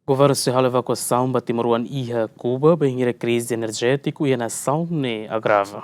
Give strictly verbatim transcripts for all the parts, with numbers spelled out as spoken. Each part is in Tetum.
Governu sei halo evakuasaun ba timoroan iha Kuba, bainhira krize enerjétiku iha nasaun ne'e agrava.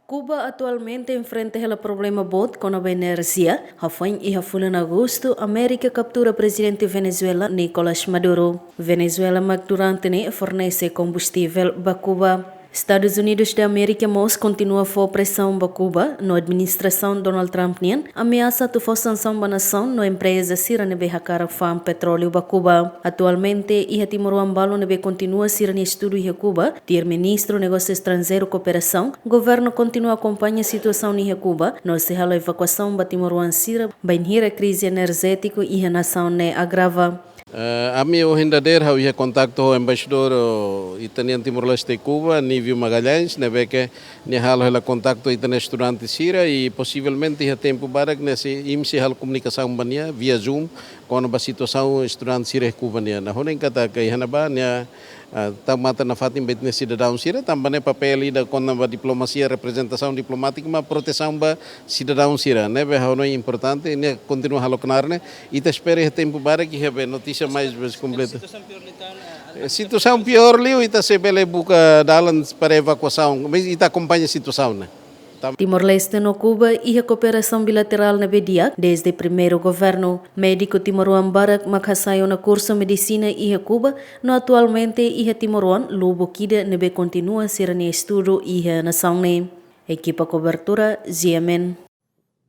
Kuba atualmente enfrenta hela problema boot kona-ba enerjia, hafoin iha fulan Agostu, Amérika kaptura prezidente Venezuela, Nicolás Maduro. Venezuela mak durante ne'e fornese kombustivel ba Kuba. Estadus Unidus da Amérika mós kontinua fó presaun ba Kuba, no administrasaun Donald Trump nian ameasa atu fó sansaun ba nasaun no empreza sira ne'ebé hakarak fa'an petróleu ba Kuba. Atualmente, iha timoroan balu ne'ebé kontinua sira-nia estudu iha Kuba, tuir Ministru Negósiu Estranjeiru Kooperasaun, governu kontinua akompaña situasaun iha Kuba, no sei halo evakuasaun ba timoroan sira, bainhira krize enerjétiku iha nasaun ne'e agrava. Eh, ami ohin dadeer ha'u iha kontaktu ho embaixadór, oh, ita-nian Timor-Leste Kuba, Nívio Magalhães, ne'ebé ke nia halo hela kontaktu ita-nia estudante sira, i posivelmente iha tempu badak ne'e sei, imi sei halo komunikasaun ba nia via Zoom, kona-ba situasaun estudante sira iha Kuba nian. Ha'u hanoin katak iha ne'ebá nia, ah, tau matan nafatin ba ita-nia sidadaun sira, tanba ne'e papél ida kona-ba diplomasia, reprezentasaun diplomátika, mak protesaun ba sidadaun sira. Ne'ebé ha'u hanoin importante, nia kontinua halo knaar ne'e, ita espera iha tempu badak iha be notísia mais, mais kompletu. Eh, situasaun piór liu, ita sei bele buka dalan para evakuasaun, mas ita akompaña situasaun ne'e. Timor-Leste no Kuba iha kooperasaun bilaterál ne'ebé di'ak dezde primeiru governu. Médiku timoroan barak mak hasai ona kursu medisina iha Kuba, no atualmente iha timoroan lubuk ida ne'ebé kontinua sira-nia estudu iha nasaun ne'e. Ekipa kobertura, G M N.